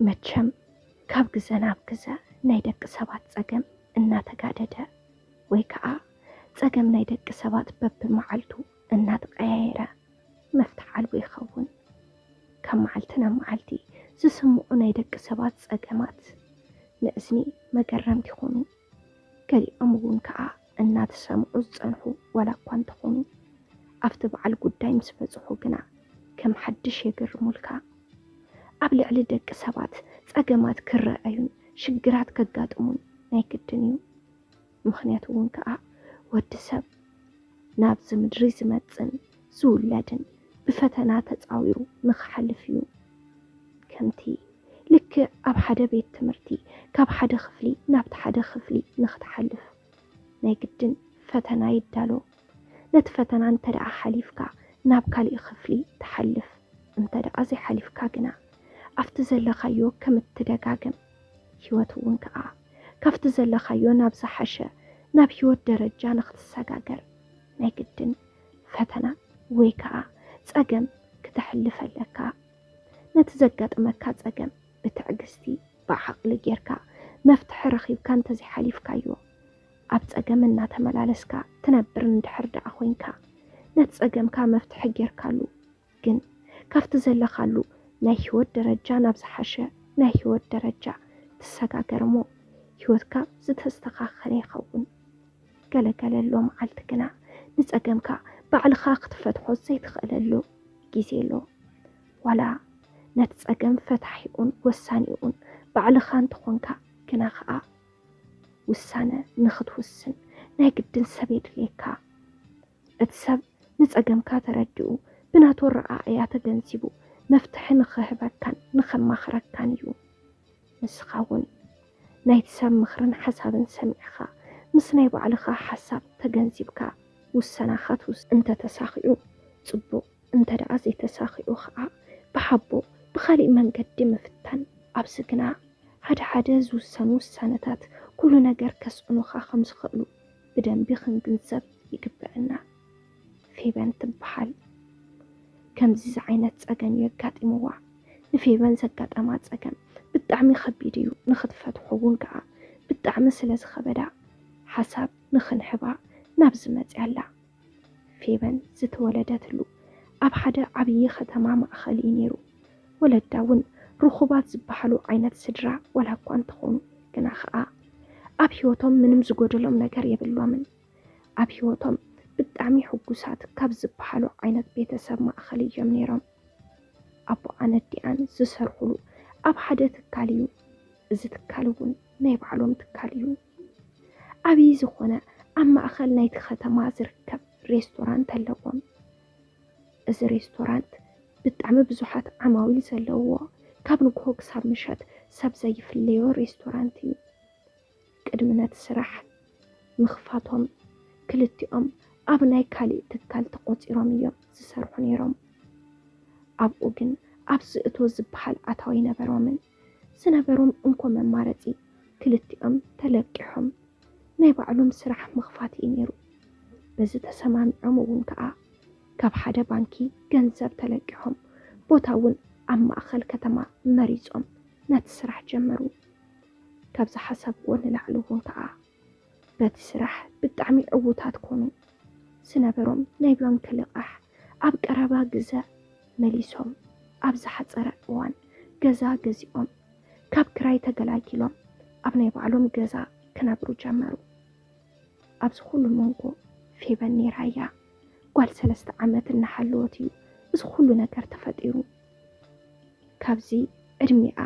መቸም ካብ ግዘ ናብ ግዘ ናይ ደቂ ሰባት ጸገም እናተጋደደ ወይ ከዓ ጸገም ናይ ደቂ ሰባት በብመዓልቱ እናተቐያየረ መፍትሕ ኣልቦ ይኸውን። ካብ መዓልቲ ናብ መዓልቲ ዝስምዑ ናይ ደቂ ሰባት ጸገማት ንእዝኒ መገረምቲ ይኾኑ። ገሊኦም እውን ከዓ እናተሰምዑ ዝጸንሑ ዋላ እኳ እንተኾኑ፣ ኣብቲ በዓል ጉዳይ ምስ በጽሑ ግና ከም ሓድሽ የገርሙልካ። ኣብ ልዕሊ ደቂ ሰባት ጸገማት ክረኣዩን ሽግራት ከጋጥሙን ናይ ግድን እዩ። ምኽንያቱ እውን ከዓ ወዲ ሰብ ናብዚ ምድሪ ዝመጽን ዝውለድን ብፈተና ተጻዊሩ ንኽሓልፍ እዩ። ከምቲ ልክዕ ኣብ ሓደ ቤት ትምህርቲ ካብ ሓደ ክፍሊ ናብቲ ሓደ ክፍሊ ንኽትሓልፍ ናይ ግድን ፈተና ይዳሎ። ነቲ ፈተና እንተ ደኣ ሓሊፍካ ናብ ካሊእ ክፍሊ ትሓልፍ፣ እንተ ደኣ ዘይሓሊፍካ ግና ኣብቲ ዘለኻዮ ከም እትደጋገም፣ ህይወት እውን ከኣ ካብቲ ዘለኻዮ ናብ ዝሓሸ ናብ ህይወት ደረጃ ንኽትሰጋገር ናይ ግድን ፈተና ወይ ከኣ ጸገም ክተሕልፍ ኣለካ። ነቲ ዘጋጥመካ ጸገም ብትዕግስቲ ብዓቕሊ ጌርካ መፍትሒ ረኺብካ እንተዘይሓሊፍካዮ፣ ኣብ ጸገም እናተመላለስካ ትነብር እንድሕር ደኣ ኮይንካ፣ ነቲ ጸገምካ መፍትሒ ጌርካሉ ግን ካብቲ ዘለኻሉ ናይ ህይወት ደረጃ ናብ ዝሓሸ ናይ ህይወት ደረጃ ትሰጋገር እሞ ህይወትካ ዝተስተኻኸለ ይኸውን። ገለገለ ኣሎ መዓልቲ ግና ንጸገምካ ባዕልኻ ክትፈትሖ ዘይትኽእለሉ ግዜ ኣሎ። ዋላ ነቲ ጸገም ፈታሒኡን ወሳኒኡን ባዕልኻ እንተኾንካ ግና ኸኣ ውሳነ ንኽትውስን ናይ ግድን ሰብ የድልየካ። እቲ ሰብ ንጸገምካ ተረዲኡ ብናቱ ኣረኣእያ ተገንዚቡ መፍትሒ ንኽህበካን ንኸማኽረካን እዩ። ንስኻ እውን ናይቲ ሰብ ምኽርን ሓሳብን ሰሚዕኻ ምስ ናይ ባዕልኻ ሓሳብ ተገንዚብካ ውሳናኻ ትውስ እንተተሳኺዑ ጽቡቕ፣ እንተ ደኣ ዘይተሳኺዑ ኸኣ ብሓቦ ብኻሊእ መንገዲ ምፍታን። ኣብዚ ግና ሓደ ሓደ ዝውሰኑ ውሳነታት ኩሉ ነገር ከስእኑኻ ከም ዝኽእሉ ብደንቢ ክንግንዘብ ይግብእና። ፌበን ትበሃል። ከምዚ ዝዓይነት ጸገም እዩ ኣጋጢምዋ። ንፌበን ዘጋጠማ ጸገም ብጣዕሚ ከቢድ እዩ። ንኽትፈትሖ እውን ከኣ ብጣዕሚ ስለ ዝኸበዳ ሓሳብ ንኽንህባ ናብዚ መጺኣ ኣላ። ፌበን ዝተወለደትሉ ኣብ ሓደ ዓብዪ ከተማ ማእኸል እዩ ነይሩ። ወለዳ እውን ርኹባት ዝበሃሉ ዓይነት ስድራ ዋላ እኳ እንተኾኑ ግና ኸኣ ኣብ ህይወቶም ምንም ዝጎደሎም ነገር የብሎምን። ኣብ ህይወቶም ብጣዕሚ ሕጉሳት ካብ ዝበሃሉ ዓይነት ቤተሰብ ማእኸል እዮም ነይሮም። ኣቦኣን ኣዲኣን ዝሰርሕሉ ኣብ ሓደ ትካል እዩ። እዚ ትካል እውን ናይ ባዕሎም ትካል እዩ። ዓብዪ ዝኾነ ኣብ ማእኸል ናይቲ ከተማ ዝርከብ ሬስቶራንት ኣለዎም። እዚ ሬስቶራንት ብጣዕሚ ብዙሓት ዓማዊል ዘለውዎ ካብ ንግሆ ክሳብ ምሸት ሰብ ዘይፍለዮ ሬስቶራንት እዩ። ቅድሚ ነቲ ስራሕ ምኽፋቶም ክልቲኦም ኣብ ናይ ካሊእ ትካል ተቖጺሮም እዮም ዝሰርሑ ነይሮም። ኣብኡ ግን ኣብዚ እቶ ዝበሃል ኣታዊ ኣይነበሮምን። ዝነበሮም እንኮ መማረጺ ክልቲኦም ተለቂሖም ናይ ባዕሎም ስራሕ ምኽፋት እዩ ነይሩ። በዚ ተሰማሚዖም እውን ከኣ ካብ ሓደ ባንኪ ገንዘብ ተለቂሖም ቦታ እውን ኣብ ማእኸል ከተማ መሪጾም ነቲ ስራሕ ጀመሩ። ካብ ዝሓሰብዎ ንላዕሊ እውን ከኣ በቲ ስራሕ ብጣዕሚ ዕዉታት ኮኑ። ዝነበሮም ናይ ባንኪ ልቓሕ ኣብ ቀረባ ግዘ መሊሶም ኣብ ዝሓጸረ እዋን ገዛ ገዚኦም ካብ ክራይ ተገላጊሎም ኣብ ናይ ባዕሎም ገዛ ክነብሩ ጀመሩ። ኣብዚ ኩሉ መንጎ ፌበን ነይራ እያ። ጓል ሰለስተ ዓመት እናሃለወት እዩ እዚ ኩሉ ነገር ተፈጢሩ። ካብዚ ዕድሚኣ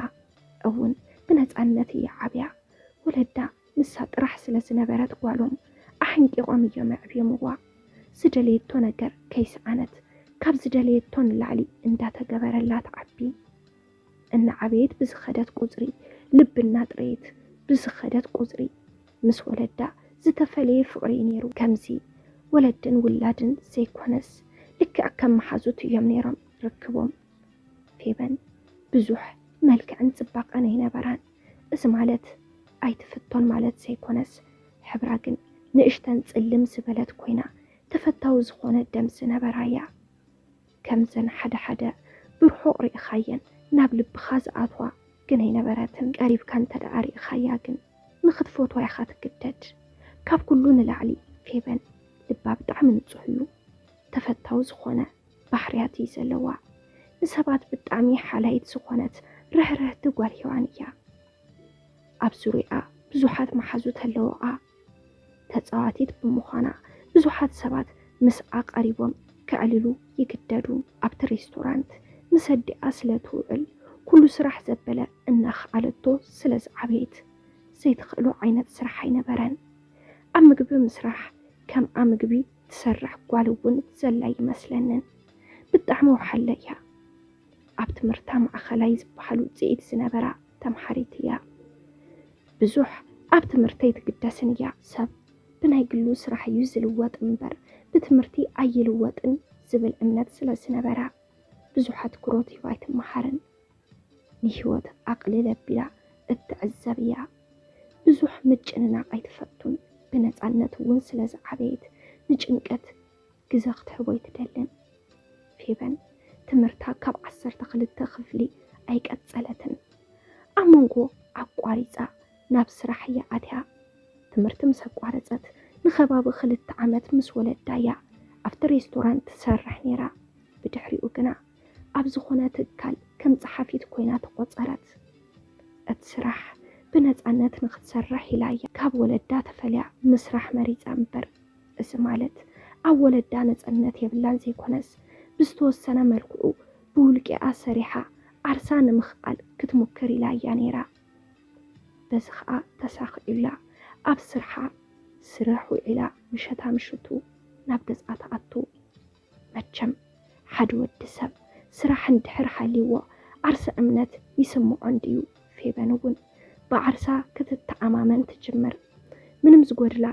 እውን ብነጻነት እያ ዓብያ። ወለዳ ንሳ ጥራሕ ስለ ዝነበረት ጓሎም ኣሕንቂቖም እዮም ኣዕብዮምዋ። ዝደለየቶ ነገር ከይሰኣነት ካብ ዝደለየቶ ንላዕሊ እንዳተገበረላ ትዓቢ። እናዓበየት ብዝኸደት ቁጽሪ ልቢ እናጥረየት ብዝኸደት ቁጽሪ ምስ ወለዳ ዝተፈለየ ፍቕሪ እዩ ነይሩ። ከምዚ ወለድን ውላድን ዘይኮነስ ልክዕ ከም መሓዙት እዮም ነይሮም ርክቦም። ፌበን ብዙሕ መልክዕን ጽባቐን ኣይነበራን። እዚ ማለት ኣይትፍቶን ማለት ዘይኮነስ ሕብራ ግን ንእሽተን ጽልም ዝበለት ኮይና ተፈታዊ ዝኾነ ደም ዝነበራ እያ። ከምዘን ሓደ ሓደ ብርሑቕ ርኢኻየን ናብ ልብኻ ዝኣትዋ ግን ኣይነበረትን። ቀሪብካ እንተ ደኣ ርኢኻያ ግን ንኽትፈትዋ ኢኻ ትግደድ። ካብ ኩሉ ንላዕሊ ፌበን ልባ ብጣዕሚ ንጹህ እዩ። ተፈታዊ ዝኾነ ባህርያት እዩ ዘለዋ። ንሰባት ብጣዕሚ ሓላይት ዝኾነት ርህርህቲ ጓል ሄዋን እያ። ኣብ ዙርያኣ ብዙሓት መሓዙት ኣለዋኣ። ተጻዋቲት ብምዃና ብዙሓት ሰባት ምስኣ ቀሪቦም ከዕልሉ ይግደዱ። ኣብቲ ሬስቶራንት ምስ ኣዲኣ ስለ ትውዕል ኩሉ ስራሕ ዘበለ እናኸኣለቶ ስለ ዝዓበየት ዘይትኽእሎ ዓይነት ስራሕ ኣይነበረን። ኣብ ምግቢ ምስራሕ ከምኣ ምግቢ ትሰርሕ ጓል እውን ዘላ ይመስለንን። ብጣዕሚ ወሓለ እያ። ኣብ ትምህርታ ማእኸላይ ዝበሃል ውፅኢት ዝነበራ ተምሃሪት እያ። ብዙሕ ኣብ ትምህርተይ ትግደስን እያ። ሰብ ብናይ ግሉ ስራሕ እዩ ዝልወጥ እምበር ብትምህርቲ ኣይልወጥን ዝብል እምነት ስለ ዝነበራ ብዙሕ ኣትኩሮት ሂባ ኣይትመሃርን። ንህይወት ኣቕልል ኣቢላ እትዕዘብ እያ። ብዙሕ ምጭንናቕ ኣይትፈቱን። ብነፃነት እውን ስለ ዝዓበየት ንጭንቀት ግዘ ክትህቦ ኣይትደልን። ፌበን ትምህርታ ካብ ዓሰርተ ክልተ ክፍሊ ኣይቀጸለትን። ኣብ መንጎ ኣቋሪጻ ናብ ስራሕ እያ ኣትያ። ትምህርቲ ምስ ኣቋረጸት ንኸባቢ ክልተ ዓመት ምስ ወለዳ እያ ኣብቲ ሬስቶራንት ትሰርሕ ነይራ። ብድሕሪኡ ግና ኣብ ዝኾነ ትካል ከም ጸሓፊት ኮይና ተቖጸረት። እቲ ስራሕ ብነጻነት ንኽትሰርሕ ኢላ እያ ካብ ወለዳ ተፈልያ ምስራሕ መሪጻ እምበር፣ እዚ ማለት ኣብ ወለዳ ነጻነት የብላን ዘይኮነስ፣ ብዝተወሰነ መልክዑ ብውልቂኣ ሰሪሓ ዓርሳ ንምኽኣል ክትሙክር ኢላ እያ ነይራ። በዚ ኸኣ ተሳኺዑላ ኣብ ስርሓ ስራሕ ውዒላ ምሸታ ምሽቱ ናብ ገዝኣ ትኣቱ። መቸም ሓደ ወዲ ሰብ ስራሕ እንድሕር ሃልይዎ ዓርሰ እምነት ይስምዖ እንድዩ። ፌበን እውን ብዓርሳ ክትተኣማመን ትጅምር። ምንም ዝጎድላ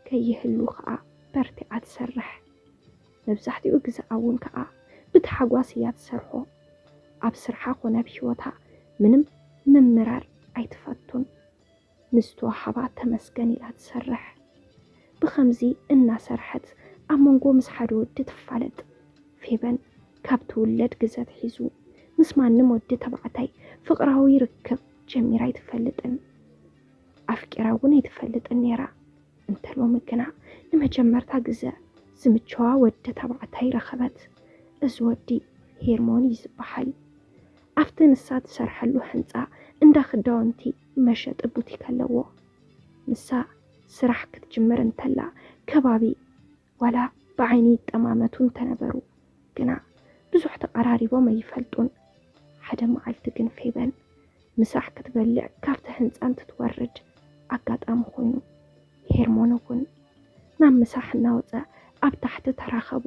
ከይህሉ ኸኣ በርቲዓ ትሰርሕ። መብዛሕትኡ ግዘኣ እውን ከኣ ብታሕጓስ እያ ትሰርሖ። ኣብ ስርሓ ኮነ ኣብ ህይወታ ምንም ምምራር ኣይትፈቱን። ንዝተዋሃባ ተመስገን ኢላ ትሰርሕ። ብኸምዚ እናሰርሐት ኣብ መንጎ ምስ ሓደ ወዲ ትፋለጥ። ፌበን ካብ ትውለድ ግዘ ኣትሒዙ ምስ ማንም ወዲ ተባዕታይ ፍቕራዊ ርክብ ጀሚራ ኣይትፈልጥን። ኣፍቂራ እውን ኣይትፈልጥን ነይራ። እንተ ሎሚ ግና ንመጀመርታ ግዘ ዝምቸዋ ወዲ ተባዕታይ ረኸበት። እዚ ወዲ ሄርሞን እዩ ዝበሃል። ኣብቲ ንሳ ትሰርሐሉ ህንጻ እንዳ ክዳውንቲ መሸጢ ቡቲክ ኣለዎ። ንሳ ስራሕ ክትጅምር እንተላ ከባቢ ዋላ ብዓይኒ ይጠማመቱ እንተነበሩ ግና ብዙሕ ተቐራሪቦም ኣይፈልጡን። ሓደ መዓልቲ ግን ፌበን ምሳሕ ክትበልዕ ካብቲ ህንጻ እንትትወርድ ኣጋጣሚ ኮይኑ ሄርሞን እውን ናብ ምሳሕ እናወጸ ኣብ ታሕቲ ተራኸቡ።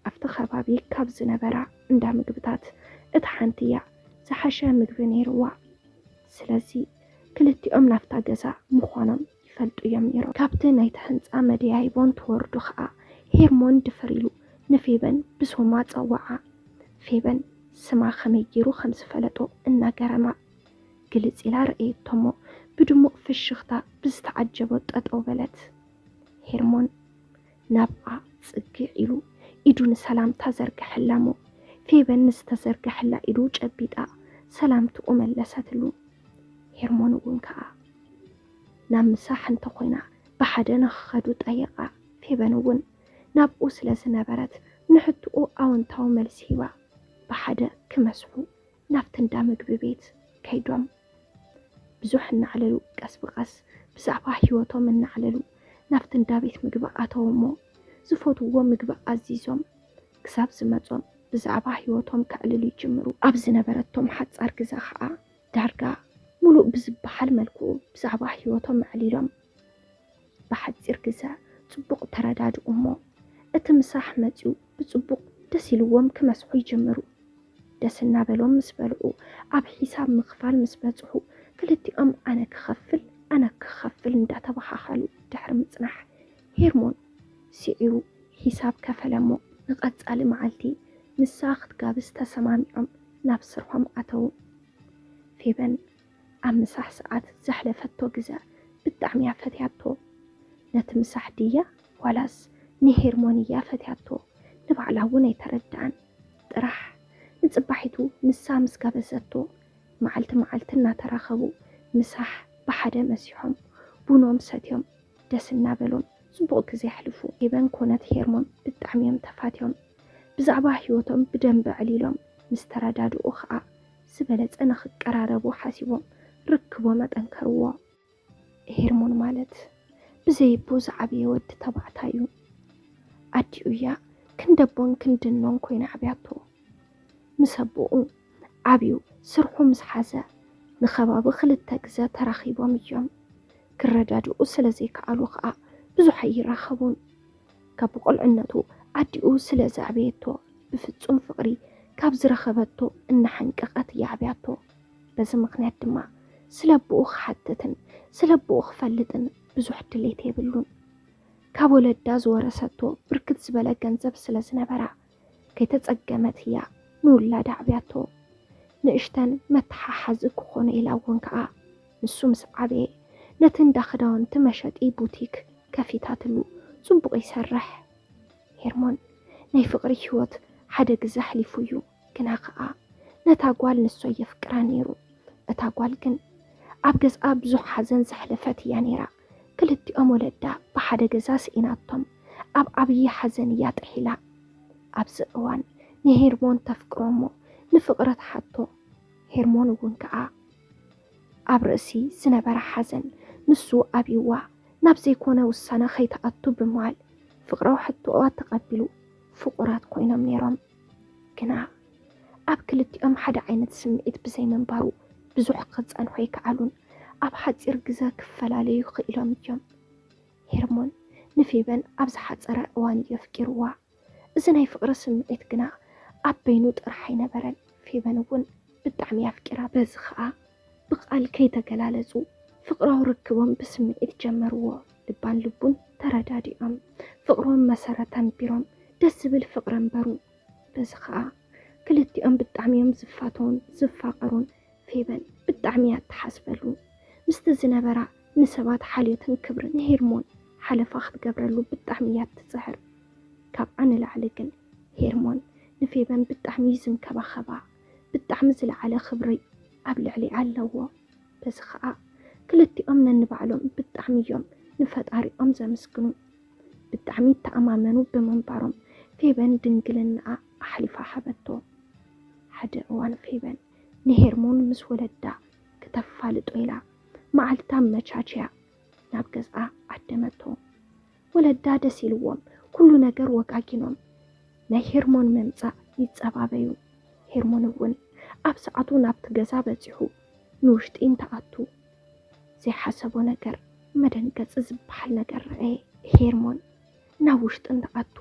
ኣብቲ ከባቢ ካብ ዝነበራ እንዳ ምግብታት እታ ሓንቲ እያ ዝሓሸ ምግቢ ነይርዋ። ስለዚ ክልቲኦም ናብታ ገዛ ምዃኖም ይፈልጡ እዮም ነይሮም። ካብቲ ናይቲ ህንጻ መደያይቦ እንትወርዱ ኸኣ ሄርሞን ድፍር ኢሉ ንፌበን ብስማ ጸውዓ። ፌበን ስማ ከመይ ገይሩ ከም ዝፈለጦ እናገረማ ግልጽ ኢላ ረኣየቶ እሞ ብድሙቕ ፍሽኽታ ብዝተዓጀቦ ጠጠው በለት። ሄርሞን ናብኣ ጽግዕ ኢሉ ኢዱ ንሰላምታ ዘርገሐላ እሞ ፌበን ንዝተዘርገሐላ ኢዱ ጨቢጣ ሰላምትኡ መለሰትሉ። ሄርሞን እውን ከኣ ናብ ምሳሕ እንተኾይና ብሓደ ንኽኸዱ ጠየቓ። ፌበን እውን ናብኡ ስለ ዝነበረት ንሕትኡ ኣወንታዊ መልሲ ሂባ ብሓደ ክመስሑ ናብቲ እንዳ ምግቢ ቤት ከይዶም ብዙሕ እናዕለሉ ቀስ ብቐስ ብዛዕባ ህይወቶም እናዕለሉ ናብቲ እንዳ ቤት ምግቢ ኣተው እሞ ዝፈትውዎ ምግቢ ኣዚዞም ክሳብ ዝመጾም ብዛዕባ ህይወቶም ከዕልሉ ይጅምሩ። ኣብ ዝነበረቶም ሓጻር ግዘ ኸኣ ዳርጋ ሙሉእ ብዝበሃል መልክኡ ብዛዕባ ህይወቶም ኣዕሊሎም ብሓጺር ግዘ ጽቡቕ ተረዳድኡ እሞ እቲ ምሳሕ መጺኡ ብጽቡቕ ደስ ኢልዎም ክመስሑ ይጅምሩ። ደስ እናበሎም ምስ በልዑ ኣብ ሒሳብ ምኽፋል ምስ በጽሑ ክልቲኦም ኣነ ክኸፍል ኣነ ክኸፍል እንዳተበሃሃሉ ድሕሪ ምጽናሕ ሄርሞን ስዒሩ ሒሳብ ከፈለ እሞ ንቐጻሊ መዓልቲ ንሳ ክትጋብዝ ተሰማሚዖም ናብ ስርሖም ኣተዉ። ፌበን ኣብ ምሳሕ ሰዓት ዘሕለፈቶ ግዘ ብጣዕሚ እያ ፈትያቶ። ነቲ ምሳሕ ድያ ዋላስ ንሄርሞን እያ ፈትያቶ ንባዕላ እውን ኣይተረድኣን። ጥራሕ ንጽባሒቱ ንሳ ምስ ጋበዘቶ መዓልቲ መዓልቲ እናተራኸቡ ምሳሕ ብሓደ መሲሖም ቡኖም ሰትዮም ደስ እናበሎም ጽቡቕ ግዜ ኣሕልፉ። ፌበን ኮነት ሄርሞን ብጣዕሚ እዮም ተፋትዮም። ብዛዕባ ህይወቶም ብደንቢ ኣዕሊሎም ምስ ተረዳድኡ ኸኣ ዝበለጸ ንኽቀራረቡ ሓሲቦም ርክቦም ኣጠንከርዎ። ሄርሞን ማለት ብዘይ ኣቦ ዝዓበየ ወዲ ተባዕታይ እዩ። ኣዲኡ እያ ክንዲ ኣቦን ክንዲ እኖን ኮይና ዓብያቶ። ምስ ኣቦኡ ዓብዩ ስርሑ ምስ ሓዘ ንኸባቢ ክልተ ግዘ ተራኺቦም እዮም። ክረዳድኡ ስለ ዘይከኣሉ ኸኣ ብዙሕ ኣይራኸቡን። ካብ ብቆልዕነቱ ኣዲኡ ስለ ዘዕበየቶ ብፍጹም ፍቕሪ ካብ ዝረኸበቶ እናሓንቀቐት እያ ዓብያቶ። በዚ ምኽንያት ድማ ስለ ኣቦኡ ክሓትትን ስለ ኣቦኡ ክፈልጥን ብዙሕ ድሌት የብሉን። ካብ ወለዳ ዝወረሰቶ ብርክት ዝበለ ገንዘብ ስለ ዝነበራ ከይተጸገመት እያ ንውላዳ ኣዕብያቶ። ንእሽተን መተሓሓዚ ክኾኖ ኢላ እውን ከኣ ንሱ ምስ ዓበየ ነቲ እንዳ ክዳውንቲ መሸጢ ቡቲክ ከፊታትሉ ጽቡቕ ይሰርሕ። ሄርሞን ናይ ፍቕሪ ህይወት ሓደ ግዘ ኣሕሊፉ እዩ፣ ግና ከኣ ነታ ጓል ንሱ የፍቅራ ነይሩ። እታ ጓል ግን ኣብ ገዝኣ ብዙሕ ሓዘን ዘሕለፈት እያ ነይራ። ክልቲኦም ወለዳ ብሓደ ገዛ ስኢናቶም ኣብ ዓብዪ ሓዘን እያ ጥሒላ። ኣብዚ እዋን ንሄርሞን ተፍቅሮ እሞ ንፍቕሪ ትሓቶ። ሄርሞን እውን ከኣ ኣብ ርእሲ ዝነበረ ሓዘን ንሱ ኣብይዋ ናብ ዘይኮነ ውሳነ ከይትኣቱ ብምባል ፍቕራዊ ሕቶኣ ተቐቢሉ ፍቑራት ኮይኖም ነይሮም። ግና ኣብ ክልቲኦም ሓደ ዓይነት ስምዒት ብዘይምንባሩ ብዙሕ ክጸንሑ ኣይከኣሉን። ኣብ ሓጺር ግዘ ክፈላለዩ ክኢሎም እዮም። ሄርሞን ንፌበን ኣብ ዝሓጸረ እዋን እዩ ኣፍቂርዋ። እዚ ናይ ፍቕሪ ስምዒት ግና ኣብ በይኑ ጥራሕ ኣይነበረን። ፌበን እውን ብጣዕሚ ኣፍቂራ። በዚ ኸኣ ብቓል ከይተገላለጹ ፍቕራዊ ርክቦም ብስምዒት ጀመርዎ። ልባን ልቡን ተረዳዲኦም ፍቕሮም መሰረት ኣንቢሮም ደስ ዝብል ፍቕሪ ኣንበሩ። በዚ ኸኣ ክልቲኦም ብጣዕሚ እዮም ዝፋተዉን ዝፋቐሩን። ፌበን ብጣዕሚ እያ እትሓስበሉ። ምስቲ ዝነበራ ንሰባት ሓልዮትን ክብርን ሄርሞን ሓለፋ ክትገብረሉ ብጣዕሚ እያ እትጽዕር። ካብኣ ንላዕሊ ግን ሄርሞን ንፌበን ብጣዕሚ እዩ ዝንከባኸባ። ብጣዕሚ ዝለዓለ ክብሪ ኣብ ልዕሊኣ ኣለዎ። በዚ ኸኣ ክልቲኦም ነንባዕሎም ብጣዕሚ እዮም ንፈጣሪኦም ዘመስግኑ። ብጣዕሚ ይተኣማመኑ ብምንባሮም ፌበን ድንግልናኣ ኣሕሊፋ ሃበቶ። ሓደ እዋን ፌበን ንሄርሞን ምስ ወለዳ ክተፋልጦ ኢላ መዓልታ ኣመቻችያ ናብ ገዝኣ ዓደመቶ። ወለዳ ደስ ኢልዎም ኩሉ ነገር ወጋጊኖም ናይ ሄርሞን ምምጻእ ይጸባበዩ። ሄርሞን እውን ኣብ ሰዓቱ ናብቲ ገዛ በጺሑ ንውሽጢ እንትኣቱ ዘይሓሰቦ ነገር፣ መደንገጺ ዝበሃል ነገር ረኣየ። ሄርሞን ናብ ውሽጢ እንትኣቱ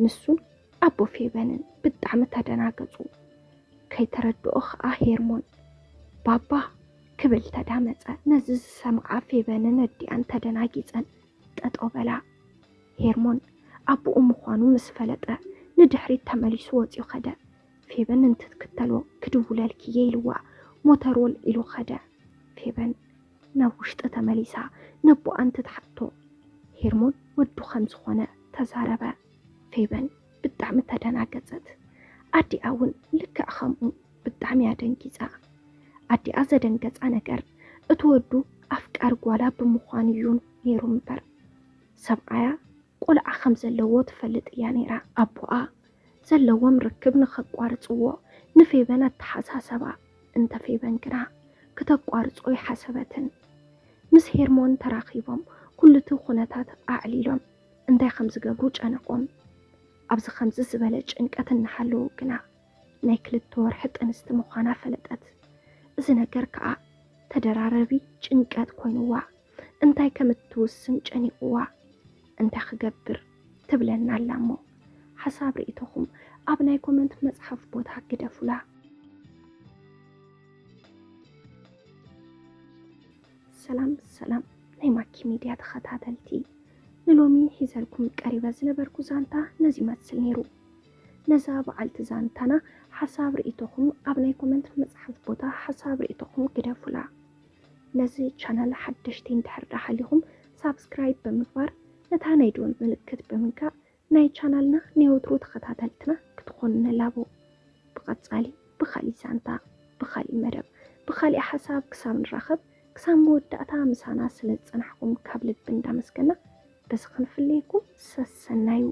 ንሱን ኣቦ ፌበንን ብጣዕሚ ተደናገጹ። ከይተረድኦ ኸኣ ሄርሞን ባባ ክብል ተዳመጸ። ነዚ ዝሰምዓ ፌበንን ኣዲኣን ተደናጊጸን ጠጠው በላ። ሄርሞን ኣቦኡ ምዃኑ ምስ ፈለጠ ንድሕሪት ተመሊሱ ወጺኡ ኸደ። ፌበን እንትትክተሎ ክድውለልኪ እየ ኢልዋ ሞተር ወል ኢሉ ኸደ። ፌበን ናብ ውሽጢ ተመሊሳ ነቦኣ እንትትሓቶ ሄርሞን ወዱ ከም ዝኾነ ተዛረበ። ፌበን ብጣዕሚ ተደናገጸት። ኣዲኣ እውን ልክዕ ከምኡ ብጣዕሚ እያ ደንጊጻ። ኣዲኣ ዘደንገጻ ነገር እቲ ወዱ ኣፍቃሪ ጓላ ብምዃኑ እዩ ነይሩ እምበር ሰብኣያ ቆልዓ ከም ዘለዎ ትፈልጥ እያ ነይራ። ኣቦኣ ዘለዎም ርክብ ንኸቋርጽዎ ንፌበን ኣተሓሳሰባ። እንተ ፌበን ግና ክተቋርጾ ኣይሓሰበትን። ምስ ሄርሞን ተራኺቦም ኩሉ እቲ ኩነታት ኣዕሊሎም እንታይ ከም ዝገብሩ ጨነቖም። ኣብዚ ከምዚ ዝበለ ጭንቀት እናሃለዉ ግና ናይ ክልተ ወርሒ ጥንስቲ ምዃና ፈለጠት። እዚ ነገር ከኣ ተደራረቢ ጭንቀት ኮይንዋ እንታይ ከም እትውስን ጨኒቕዋ። እንታይ ክገብር ትብለና ኣላ እሞ ሓሳብ ርእይቶኹም ኣብ ናይ ኮመንት መጽሓፍ ቦታ ግደፉላ። ሰላም ሰላም ናይ ማኪ ሚድያ ተኸታተልቲ፣ ንሎሚ ሒዘልኩም ቀሪበ ዝነበርኩ ዛንታ ነዚ ይመስል ነይሩ። ነዛ በዓልቲ ዛንታና ሓሳብ ርእይቶኹም ኣብ ናይ ኮመንት መጽሓፍ ቦታ ሓሳብ ርእይቶኹም ግደፉላ። ነዚ ቻናል ሓደሽቲ እንድሕር ደኣ ሃሊኹም ሳብስክራይብ ብምግባር ነታ ናይ ደወል ምልክት ብምንካእ ናይ ቻናልና ናይ ወትሩ ተኸታተልትና ክትኾኑ ንላቦ። ብቐጻሊ ብኻሊእ ዛንታ ብኻሊእ መደብ ብኻሊእ ሓሳብ ክሳብ ንራኸብ፣ ክሳብ መወዳእታ ምሳና ስለ ዝጸናሕኩም ካብ ልቢ እንዳመስገና፣ በዚ ክንፍለየኩም ሰሰናዩ።